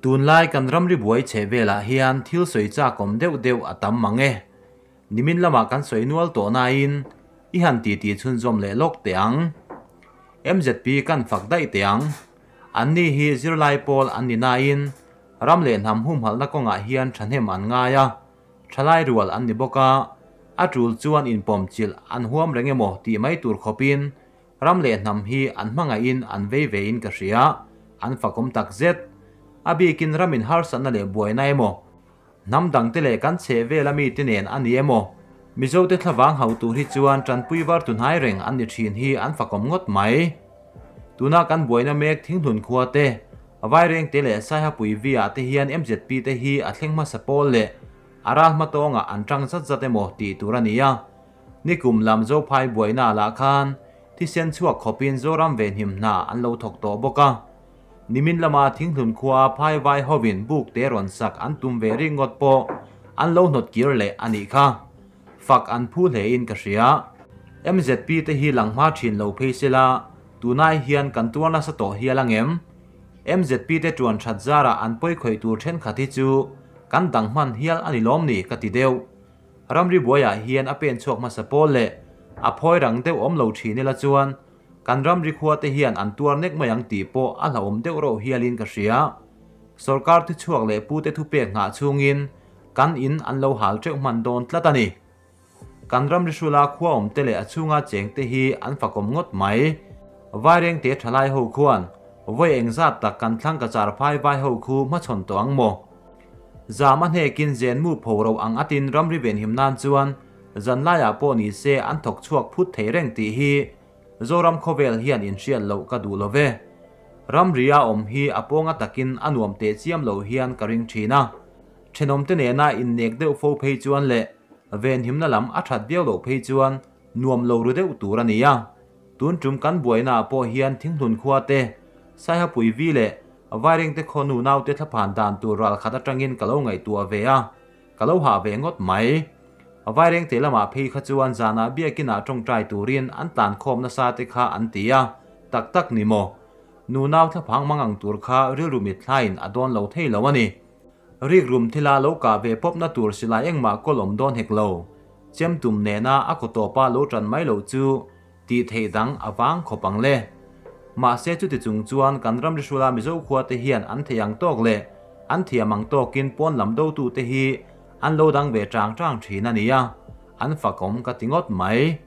Tunlai kan ramri buai chhe velah hian thil sawi chakawm deuh deuh a tam mang e. Nimin lamah kan sawi nual tawh nain i han titi chhunzawm leh lawk teh ang. MZP kan fak daih teh ang. Anni hi zirlai pawl an ni nain ram leh hnam humhalhna kawngah hian thahnem an ngai a, thalai rual an ni bawk a, a tul chuan inpawmchilh an huam reng emaw tih mai tur khawpin Ram leh hnam hi an hmangaihin an vei vein ka hria, an fakawm tak zet. A bikin ramin harsatna leh buaina emaw, hnam dangte leh kan chheh vela mite nen a ni emaw, Mizote thlavang hauh tur hi chuan tanpui var tunhai reng an ni thin hi an fakawm ngawt mai. Tuna kan buaina mek Thinghlun khua te, Vairengte leh Saihapui V-ah te hian MZP te hi a thleng hmasa pawl leh a ral hma tawngah an tang zat zat emaw tih tur a ni a. Nikum lam Zophai buaina lah khan thisen chhuak khawpin Zoram venhim hna an lo thawk tawh bawk a. Nimin lama Thinghlun khua phai vai hovin buk te rawn sak an tum ve ringawt pawh an lo hnawt kir leh a nih kha. Fak an phu hlein ka hria. MZP te hi lang hma thin lo phei sela tunai hian kan tuar nasa tawh hial angem? MZP te tuan that zarah an pawi khawih tur thenkhat hi chu kan dang hman hial a ni lawm ni ka ti deuh. Ramri buaiah hian a pen chhuak hmasa pawl leh a phawi rang deuh awm lo thin ila chuan kan ramri khua te hian an tuar nek mai ang tih pawh a hlauhawm deuh reuh hialin ka hria. Sorkar thuchhuak leh pute thupek nghah chhungin kan in an lo hal teuh hman dawn tlat a ni. Kan ramri hrula khua awm te leh a chhunga cheng te hi an fakawm ngawt mai. Vairengte thalai ho khuan vawi engzat tak kan thlang ka char phai vai ho khu hmachhawn tawh ang maw? Zam a hnekin zenmu pho ro ang atin ramri venhim nan chuan zanlaiah pawh ni se an thawk chhuak phut thei reng tih hi Zoram khawvel hian inhriat loh ka duh lo ve. Ramria awm hi a pawnga takin a nuam teh chiam lo hian ka ring thin a. Thenawmte nena innek deuh fo phei chuan leh venhimna lam a that viau loh phei chuan nuam lo ru deuh tur a ni a. Tun tum kan buainaah pawh hian Thinghlun khua te, Saihapui vi leh Vairengte khawnu naute thlaphan dan tur ral khat atangin ka lo ngaihtuah ve a, ka lo hah ve ngawt mai. Vairengte lamah phei kha chuan zanah biakinah tawngtai turin an tlan khawm nasa te kha an ti a, tak tak ni maw? Nu nau thlaphang mang ang tur kha rilru mitthlain a dawn lo thei lo a ni. Rikrum thila lo kah ve pawpna tur silai engmah kawl awm dawn hek lo. Chemtum nena a kaw tawpa lo tan mai loh chu tih theih dang a vang khawp ang le. Mahse chuti chung chuan kan ram rihrula Mizo khua te hian an thei ang tawk leh an thiam ang tawkin pawn lam dotu te hi an lo dang ve chang chang thin a nia, an fakawm ka ti ngawt mai.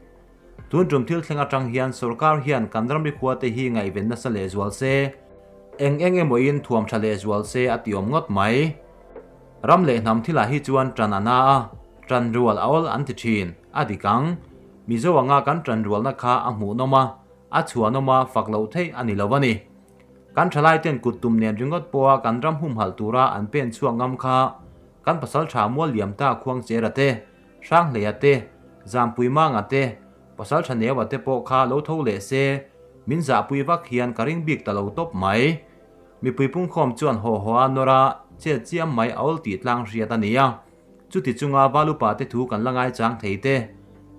Tun tum thil thleng atang hian sorkar hian kan ram rikhua te hi ngaihven nasa lehzual se, eng eng emawin thuam tha lehzual se a ti awm ngawt mai. Ram leh hnam thilah hi chuan tan a na a, tan rual a awl an ti thin, a dik ang. Mizo anga kan tan rualna kha a hmuhnawm a, a chhuanawm a, fak loh theih a ni lo a ni. Kan thalai ten kut tum nen ringawt pawha kan ram humhalh tura an pen chhuak ngam kha kan pasaltha mual liam ta Khuangchera te, Hranghleia te, Zampui Manga te, Pasaltha Neua te pawh kha lo tho leh se, min zahpui vak hian ka ring bik ta lo tawp mai. Mipui pungkhawm chuan haw haw a nawr a, chet chiam mai a awl tih tlang hriat a ni a. Chuti chunga Valupa te thu kan la ngaichang thei te,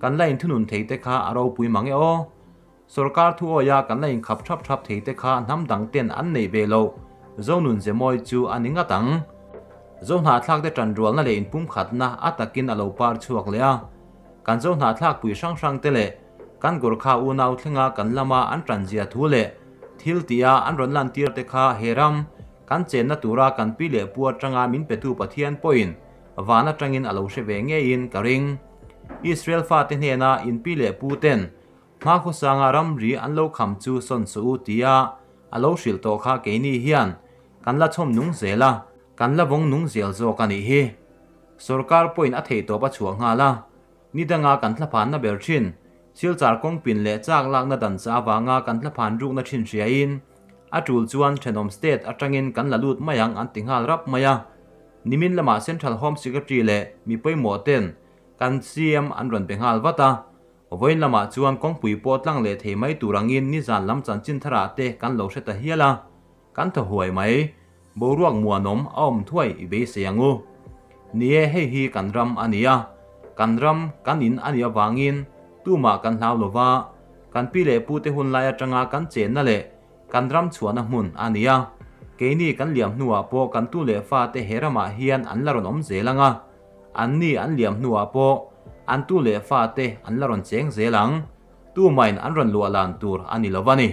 kan la inthunun thei te kha a ropui mang e aw. Sorkar thu awia kan la inkhap thap thap thei te kha hnam dang ten an neih ve loh Zonun Zemawi chu a ni ngat ang. Zohnahthlak te tanrualna leh inpumkhatna a takin a lo par chhuak leh a. Kan Zohnahthlak pui hrang hrang te leh kan Gorkha unau thlenga kan lama an tanzia thu leh thil tia an rawn lantir te kha he ram kan chenna tura kan pi leh pu atanga min petu Pathian pawhin van atangin a lo hre ve ngeiin ka ring. Israel fate hnena in pi leh pu ten hmakhawsanga ramri an lo kham chu sawn suh u tia a lo hrilh tawh kha keini hian kan la chhawm nung zel a, kan la vawng nung zel zawk a nih hi. Sorkar pawhin a theihtawp a chhuah nghal a, ni danga kan thlaphanna ber thin Silchar kawngpin leh chak lakna dan cha avanga kan thlaphan rukna thin hriain a tul chuan thenawm state atangin kan la lut mai ang an ti nghal rap mai a. Nimin lamah Central Home Secretary leh mi pawimawh ten kan CM an rawn be nghal vat a. Vawiin lamah chuan kawngpui pawh tlang leh thei mai tur angin nizan lam chanchin tharah te kan lo hre ta hial a. Kan thaw huai mai. Boruak muanawm a awm thuai i beisei ang u. Ni e, hei hi kan ram a ni a. Kan ram, kan in a nih avangin tumah kan hlau lo va, kan pi leh pute hun lai atanga kan chenna leh kan ram chhuahna hmun a ni a. Keini kan liam hnuah pawh kan tu leh fate he ramah hian an la rawn awm zel ang a, anni an liam hnuah pawh an tu leh fate an la rawn cheng zel ang. Tumain an rawn luah lan tur a ni lo a ni.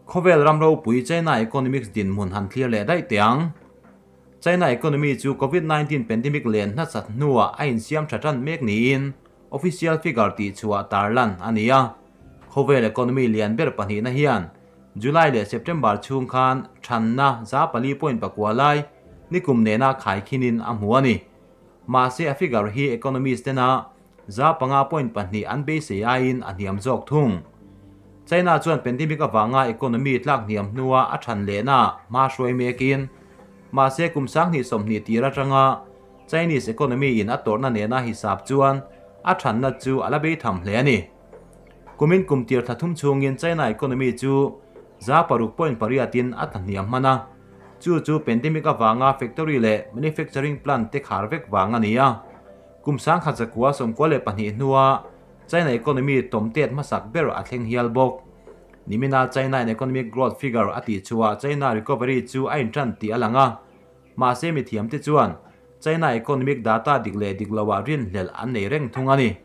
Khawvel ram ropui China economics dinhmun han thlir leh daih teh ang. China economy chu Covid 19 pandemic len hnasat hnuah a insiam tha tan mek niin official figure tih chhuah tarlan a ni a. Khawvel economy lian ber pahnihna hian July leh September chhung khan thanna 4.9 lai nikum nena khaikhinin a hmu a ni. Mahse a figure hi economist tena 5.2 an beisei aiin a hniam zawk thung. China chuan pandemic awanga economy tlak hniam hnuwa a than lehna hma hruai mekin mahse kum 2020 tir atanga Chinese economy in a torna nena hisap chuan a thanna chu ala bei tham hle ani. Kumin kum tir thathum chungin China economy chu 6.8 in a hniam hmana chu chu pandemic awanga factory leh manufacturing plant te khar vek wang ani a. Kum 1992 hnuwa China economy tomtet masak ber a thleng hial bawk. Nimina China economic growth figure ati chuwa China recovery chu a intran ti alanga. Mahse mi thiam te chuan China economic data dikle diklowa rin hlel an nei reng thung ani.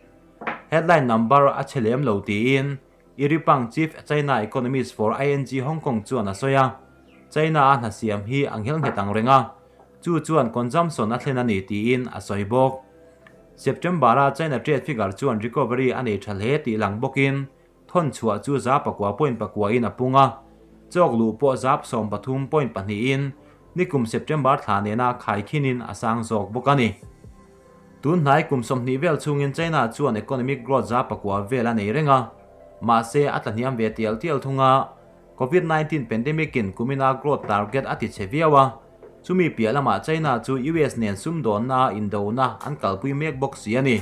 Headline number a chelem lo ti in Iripang Chief China Economist for ING Hong Kong chuan a soya. China a hna siam hi anghel nghetang renga. Chu chuan consumption a thlen ani ti in a soi bawk. September a China trade figure chuan recovery ani thalhe ti lang bokin thon chhuah chu za pakua point pakua in a punga chok lu pawh zap 13.2 in nikum September thla nena khaikhinin a sang zawk bawk ani. Tun hnai kum 20 vel chungin China chuan economic growth za pakua vel a nei renga. Mahse a tlahniam ve tial tial thunga COVID-19 pandemic in kumina growth target ati cheviawa. Chumi pialama China chu US nen sumdawn na indona an kalpui mek bawk si ani.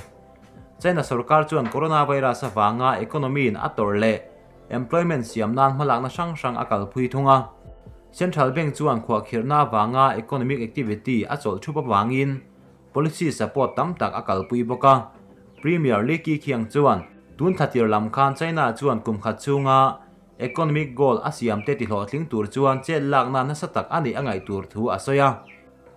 China sarkar chuan coronavirus awanga economy in a tor le employment siam nan hmalakna hrang hrang a kalpui thunga. Central Bank chuan khuakhirna awanga economic activity a chawl thup awangin policy support tam tak a kalpui bawka. Premier Li Keqiang chuan tun thatir lam khan China chuan kum khat chunga economic goal a siam te ti hlawhtling tur chuan chet lakna nasa tak ani angai tur thu a soya.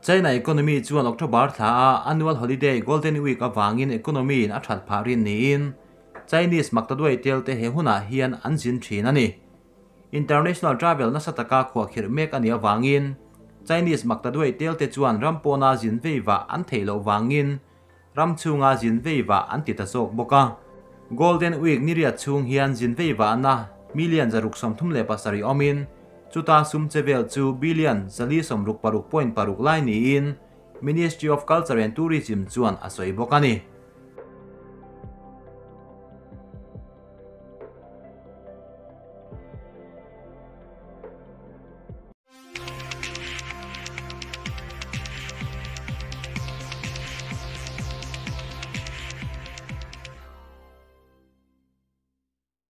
China economy chuan October thla a annual holiday Golden Week awangin economy in a that pharin niin Chinese maktaduai tel te he huna hian an zin thin ani. International travel nasa taka khuakhir mek ani awangin Chinese maktaduai tel te chuan rampona zin veiwa an theilo wangin ramchunga zin veiwa an ti ta zawk bawka. Golden Week niria chung hian zin veiwa na million 637 omin chuta sum chevel chu billion 436.6 lai niin Ministry of Culture and Tourism chuan a sawi bawk ani.